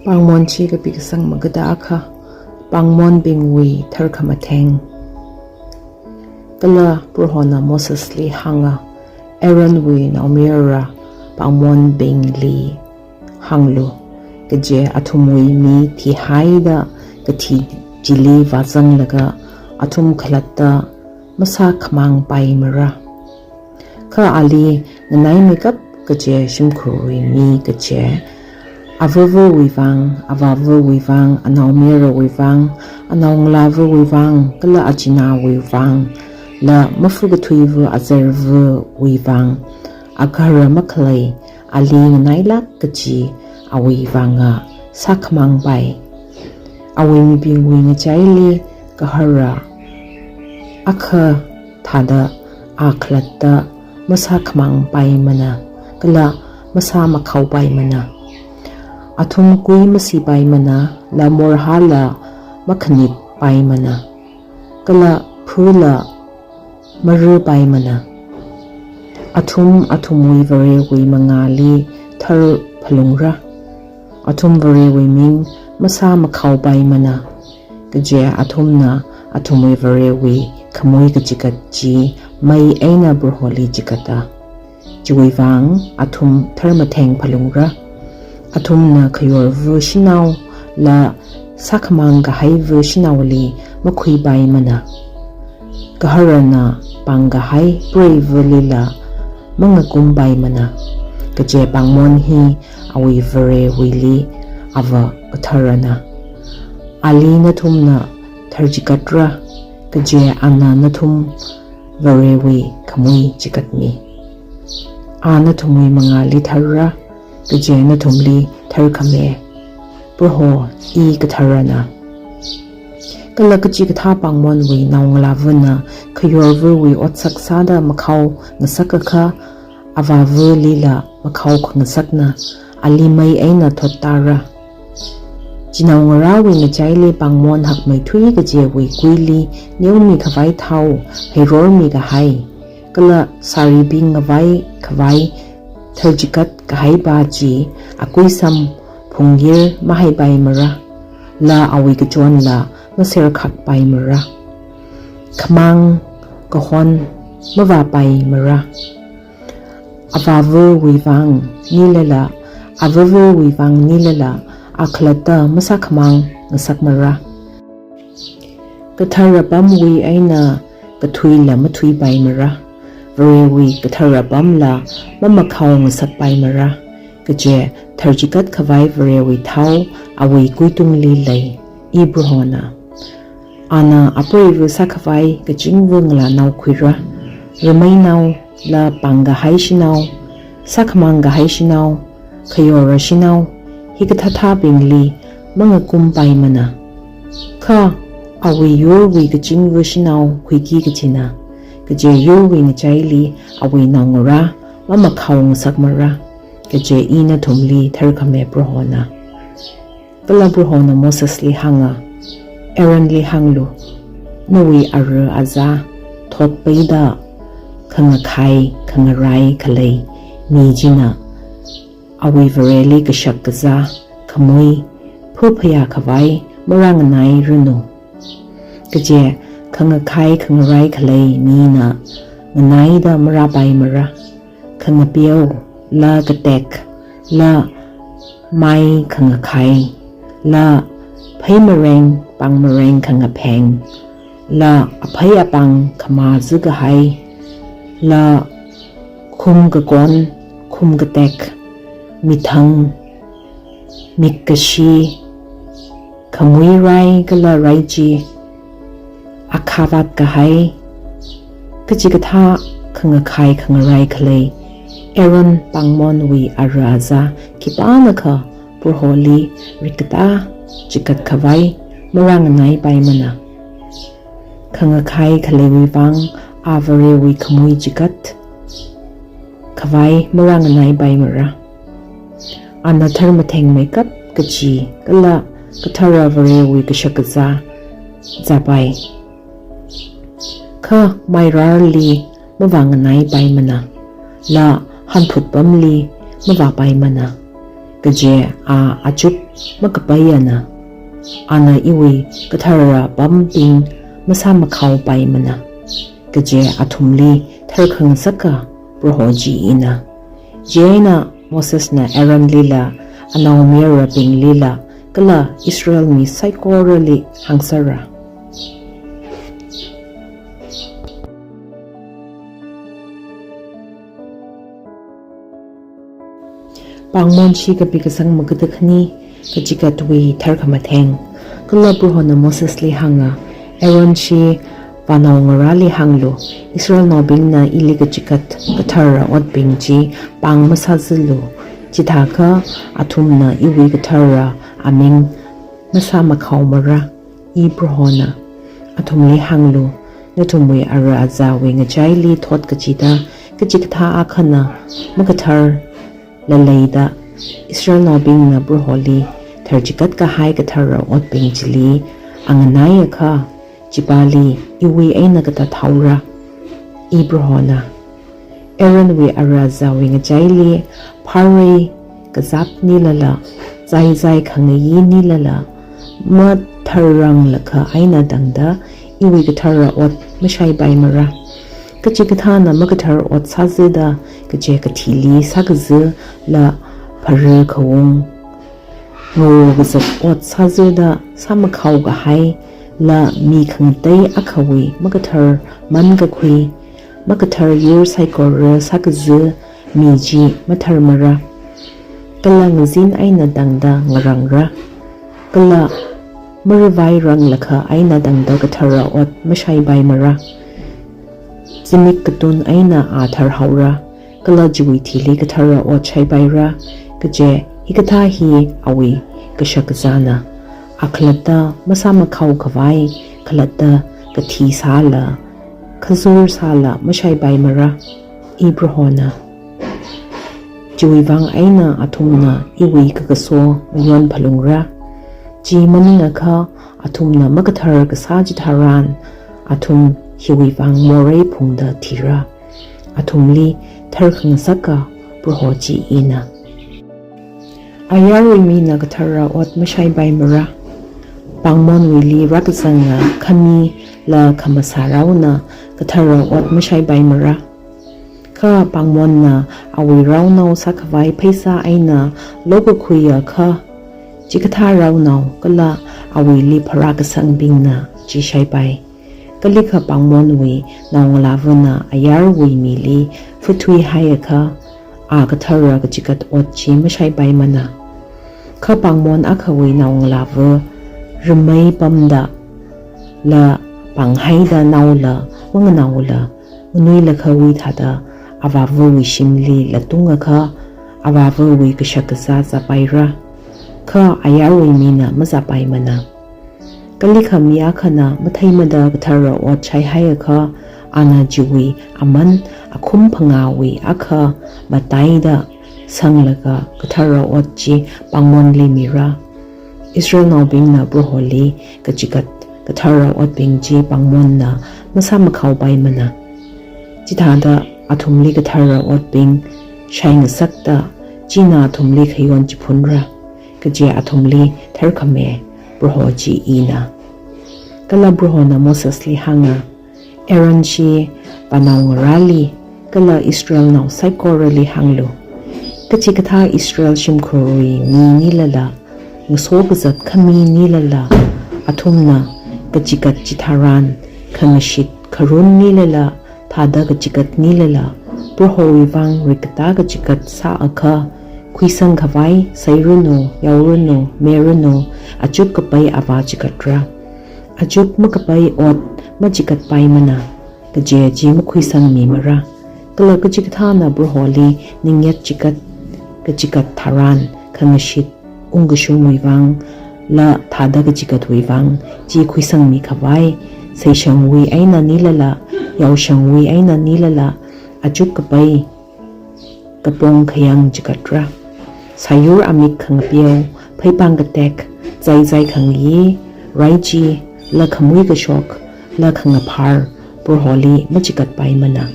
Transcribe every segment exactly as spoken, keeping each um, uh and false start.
Pāngmon chi kapi kasang magada akha, pāngmonbingwui tharkhamatheng. Kala Prohona Mosesli hānga, Aaronwui naomayara pāngmonbingli hānglu, kaje athumwui mi thihaida kathi chili vāzanglaga athum khalatta masākhamāngpaimara. Kha ali nganaimeikap kaje shimkhurwui mi kaje, avavawui vang, avāvawui vang, anaomayarawui vang, anaongalāvawui vang, kala achināwui vang, la mafu kathuiva azarvawui vang, agahara makhalei ali nganailāk kachi awui vanga sākhamāngpai. Awui mibingwui ngachaili gahara akha thāda a khalatta masākhamāngpaimana, kala masāmakhaopaimana. Athum kui masipaimana, la morhala makhanitpaimana, kala phula marupaimana. Athum athumwui varewui mangāli tharphalungra. Athum varewui ming masāmakhaopaimana. Kaje athumna athumwui varewui khamui kachikat chi mei eina Proholi chikata. Chiwui vang athum tharmathengphalungra. Athumna khayorva shanao la sākhamāng kahaiva shanaoli makhuipaimana. Gaharana pāngkahai preivalila mangakumpaimana. Kaje pāngmon hi awui varewuili ava katharana. Ali nathumna tharchikatra, kaje ana nathum varewui khamui chikatmi. A nathumwui mangāli tharra, kaje nathumli tharkhami. Proho I katharana. Kala kachikathā pāngmonwui naongalāvana khayorvawui otsak sāda makhao ngasakakha, avāvalila makhao khangasakna ali mei eina thottāra. Chinaongarāwui ngachaili pāngmon hakmeithui kajewui kuili neomikhavai thao heirormi kahai, kala sāribing ngavai khavai tharchikat kahaipa chi akuisam phungyir mahaipaimara, la awui kachonla maserkhakpaimara. Khamāng kahon mavāpaimara. Avāvawui vang nilala, avavawui vang nilala, a khalatta masākhamāng ngasakmara. Kathara apamwui eina kathuila mathuipaimara. Varewui kathara apamla mamakhao ngasakpaimara. Kaje tharchikat khavai varewui thao awui kuitungli lei. I Prohona. Ana apreiva sākhavai kachingva ngalānao khuira, rameinao la pāngkahai shanao, sākhamāng kahai shanao, khayora shanao, hikathāthābingli mangakumpaimana. Kha awui yurwui kachingva shanao khuiki kachina, kaje yurwui ngachaili awui naongarā mamakhao ngasakmara, kaje I nathumli tharkhami Prohona. Kala Prohona Mosesli hānga, Aaronli hānglu, nawui ara azā thotpeida khangakhai khangarai khalei mi china awui vareli kashak kazā, khamui, phaphayā khavai marānganairanu. Kaje khangakhai khangarai khalei mina nganaida marāpaimara. Khangapeo, la katek, la mai khangakhai, la pheimareng pāngmareng khangapheng, la aphei apāng khamazakahai, la khum kakon, khum katek, mithang, mikkashi, khamui rai kala raichi, akhavāt kahai, kachikathā khangakhai khangarai khalei, Aaron pāngmonwui ara azā khipānakha Proholi rikatā chikat khavai marānganaipaimana. Khangakhai khaleiwui vang a varewui khamui chikat khavai marānganaipaimara. Ana tharmathengmeikap kachi kala kathara varewui kashak kazā zāpai. Kha mairarli mavānganaipaimana, la hanphut apamli mavāpaimana. Kaje a achuk makapaiyana, ana iwui kathara pambing masāmakhao paimana. Kaje athumli tharkhangasaka Proho chi ina. Chieina Mosesna Aaronlila, anaomayarabinglila, kala Israel mi saikorali hāngsera. Pāngmon chi kapi kasang magada khani, kachikatwui tharkhamatheng. Kala Prohona Mosesli hānga, Aaron chi vānao ngarāli hānglu, Israelnaobingna ili kachikat kathara otbing chi pāng masāzalu, chithākha athumna iwui kathara aming masāmakhaomara. I Prohona. Athumli hānglu, nathumwui ara azāwui ngachaili thot kachida, kachikathā akhana makathar laleida, Israelnaobingna Proholi tharchikat kahai kathara otbing chili anganaiakha, chipāli iwui eina katathaora. I Prohona. Aaronwui ara azāwui ngachaili pharei kazap nilala, zaizai khangayi nilala, matharranglakha eina tangda iwui kathara ot mashaipaimara. Kachikathāna makathar ot sāzada, kaje kathili sākazala phara khaung, ngao kazat ot sāzada, sāmakhao kahaila mi khangatei akhawui makathar mankakhui, makathar yur saikora sākaza mi chi matharmara. Kala ngazin eina tangda ngarangra. Kala maravairanglakha eina tangda kathara ot mashaipaimara. Zimik katun eina a tharhaora, kala chiwui thili kathara ot shaipaira, kaje hikathā hi awui kashakazāna. A khalatta masāmakhao khavai, khalatta kathi sāla, khazur sāla mashaipaimara. I Prohona. Chiwui vang eina athumna iwui kakaso mayon phalungra. Chi maningakha athumna makathar kasā chitharan, athum hiwui vang morei phungda thira. Athumli tharkhangasaka Proho chi ina. Ayarwui mina kathara ot mashaipaimara. Pāngmonwuili rākazanga khamila khamasāraona kathara ot mashaipaimara. Kha pāngmonna awui raonao sākhavai pheisā eina lokakhuiakha, chikathā raonao kala awuili pharākasangbingna chi shaipai. Kalikha pāngmonwui naongalāvana ayarwui mili phathuihaiakha, a kathara kachikat ot chi mashaipaimana. Kha pāngmon akhawui naongalāva ramei pamda, la pānghaida naola manganaola, nganuilakha wui thāda avāvawui shimli latungakha, avāvawui kashakazā zāpaira. Kha ayarwui mina mazāpaimana. Kalikha mi akhana matheimada kathara ot shaihaiakha, ana chiwui aman akhum phangāwui akha mataida sanglaga kathara ot chi pāngmonli mira. Israelnaobingna Proholi kachikat kathara otbing chi pāngmonna masāmakhaopaimana. Chithāda athumli kathara otbing shaingasakta, china athumli khayon chiphunra, kaje athumli tharkhami Proho chi ina. Kala Prohona Mosesli hānga, Aaron chi vānao ngarāli kala Israelnao saikorali hānglu, kachikathā Israel shimkhurwui mi nilala, ngaso kazat khami nilala, athumna kachikat chitharan, khangashit kharun nilala, thāda kachikat nilala, Prohowui vang rikkatā kachikat sāakha, khuisang khavai, seiranu, yaoranu, meranu, achuk kapai avā chikatra. Achuk makapai ot machikatpaimana, kaje chi makhuisangmimara. Kala kachikathāna Proholi ningyat chikat kachikat tharan, khangashit ungkashungwui vang, la thāda kachikatwui vang, chi khuisangmi khavai, seishangwui eina nilala, yaoshangwui eina nilala, achuk kapai, kapong khayang chikatra. Sāyur amik khangapeo, pheipāng katek, zaizai khangayi, raichi, la khamui kashok, la khangaphar, Proholi machikatpaimana.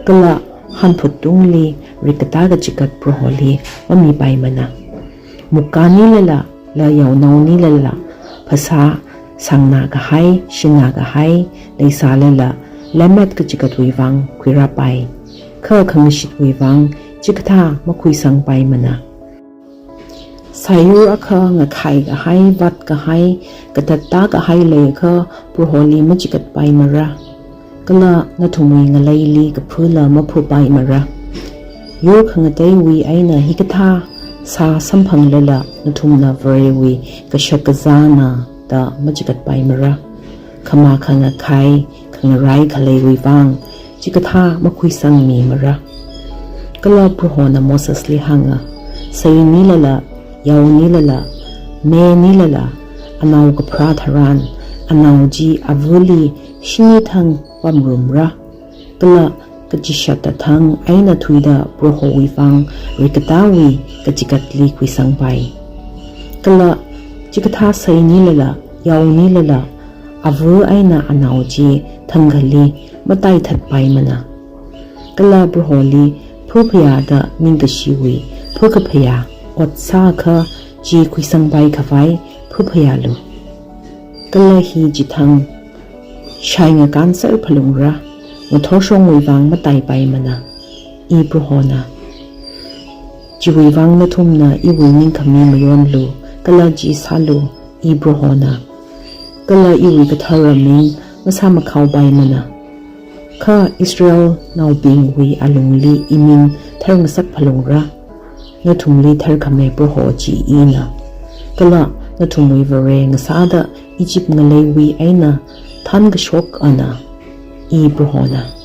Kala hanphut tungli rikkatā kachikat Proholi mamipaimana. Mukanilala, la yaonaonilala, phasā, sāngnā kahai, shinā kahai, leisālala, lemmet kachigatwui vang khuirāpai. Kha khangashitwui vang, chikathā makhuisangpaimana. Sāyur akha ngakhai kahai, vāt kahai, katatta kahai leiakha, Proholi machigatpaimara. Kala nathumwui ngaleili kaphula maphupaimara. Yur khangateiwui eina hikathā sā samphanglala nathumna Varewui kashak kazāna da machigatpaimara. Khamakha ngakhai, khangarai khaleiwui vang, chikathā makhuisangmimara. Kala Prohona Mosesli hānga, Seinilala, yaonilala, menilala, anao kapharā tharan, anao chi avali shini thang pamrumra. Kala kachishatta thang eina thuida Prohowui vang rikatāwui kachigatli khuisangpai. Kala chikathā seinilala, yaonilala, ava eina anao chi thangkhali mataithatpaimana. Kala Proholi phaphayā da ningkashiwui phaphayā ot sākha chi khuisangpai khavai phaphayālu. Kala hi chithang shaingakānser phalungra, ngathorshongwui vang mataipaimana, I Prohona. Chiwui vang nathumna iwui ningkhami mayonlu, kala chi sālu, I Prohona. Kala iwui kathara ming masāmakhaopaimana. Kha Israelnaobingwui alungli iming tharngasak phalungra. Nathumli tharkhami Proho chi ina. Kala nathumwui Vare ngasāda Egypt ngaleiwui eina thankashok ana, I Prohona.